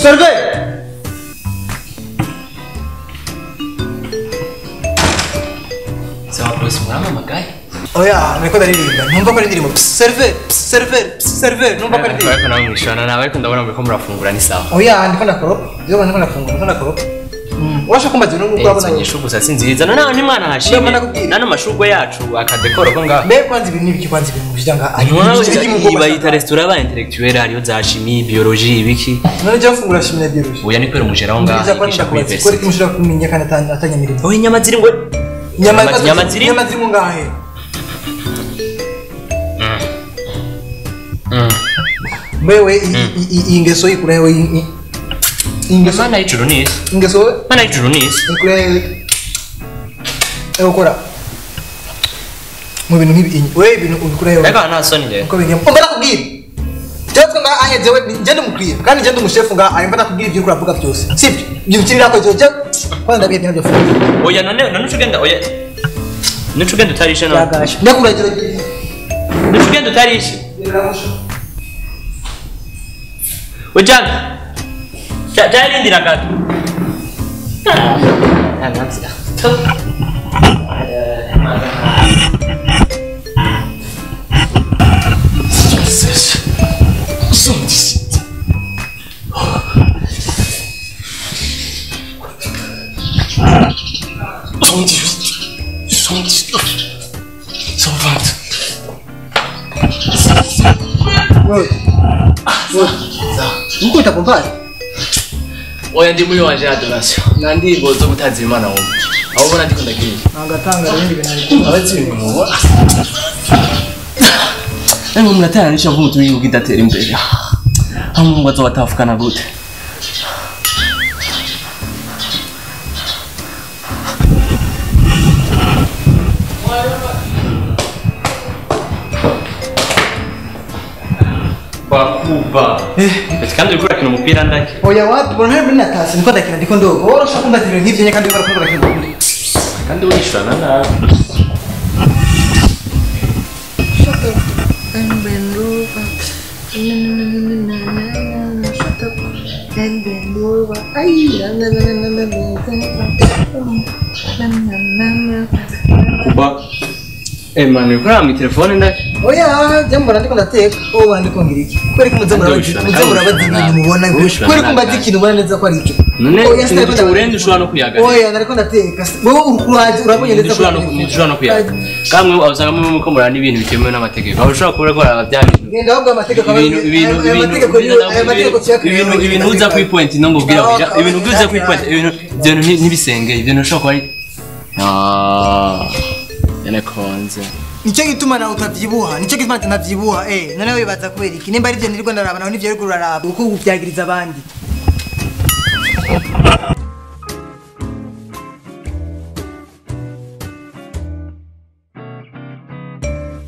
Serveur. Sawa boss muramamagaye. Oya, niko ndaririmba. Numva ko ari indirimbo. Serveur, serveur, serveur. Numva ko ari indirimbo. Ariko nawe mwishana nawe ariko ndabona muriko murafungura ni sawa. Oya, ndiko ndakoropa. Ndiko ndafungura, ndiko ndakoropa. Urashaka kumbaza ibintu nuko urabona inyishu gusa si nziza. None ni mwana hashimye. Nano mashurwe yacu akadekoro ko ngaha. Mbe kwanza ibintu nibiki kwanza ibintu bijya ngaha. Bayita restaurant ba intellectuel hariyo za chimie, biologie ibiki. None je mfungura chimie na biologie. Oya ni kwera umujera aho ngaha yigisha kuri university. Kweri kimushira kumenya kandi atanyamirimo. Oya inyama ziri ngo inyama ziri inyama ziri ngahe. Mbewe ingeso ikurayo ingeso mana y'ijuru ni isi. Ingeso mana y'ijuru ni isi. Ikurayo ukora mu bintu nk'ibi we ibintu ubikurayo. Reka nta soni nge. Uko bingemo. Umva nakubwira. Jewe nga anye jewe nje ndumukriya kandi nje ndumushefu nga aye mba nakubwira ibyo ukora vuga byose. Sibyo? Ibyo ukinira ko jewe kwanza ndabiye ntabyo fuka. Oya none none ucugenda oya. Nucugenda utarishe none. Ndakuragira. Nucugenda utarishe. Ujana. Cyarindira gato. Nuko utakumva? Oya ndi muri wanje adoration. Nandi bozo gutaza Imana wowe. Aho ubona ndiko ndagiye. Ntangatanga ibindi bintu. Abazi ibintu mubona. Namwe murataranisha mvumu turi kidatera imbere. Hamwe ngo azobatafukana gute? Bakuba. Kandi uriko urakina umupira ndaki. Oya wapi bona ntari natase niko ndakina ndiko ndogo. Wowe urashaka kumbaza ibintu nk'ivyo kandi uriko urakina umupira. Kandi urishana nabi. Shut up and bend over. Shut up and bend over. Ay, na na na na na. Kuba. Man, uriko urama telefone ndaki. Oya, je mbona ndiko ndateka. Wowe ndiko ngira iki? Kweri ko muze murabaza ibintu mubona. Kweri ko mbaza ikintu ubona neza ko ari icyo. None urende ushobora no kuyaga. Oya, nariko ndateka. Wowe urukuraje urabonye neza ko ushobora no kuyaga. Kamwe usanga mwe muko murana ibintu bitemewe n'amategeko. Aho ushobora kuba urako bya bintu. Genda ahubwo amategeko ibintu ibintu uza kuri point no ngubwira ibintu uza kuri point ibintu ibyo ntibisenge ibyo ntushobora kuba ari yanakonze. Nicyo gituma nawe utavyibuha, nicyo gituma ntavyibuha none wibaza kubera iki? Nimba ari byo niriko ndaraba nawe nivyo ariko uraraba uko uvyagiriza abandi.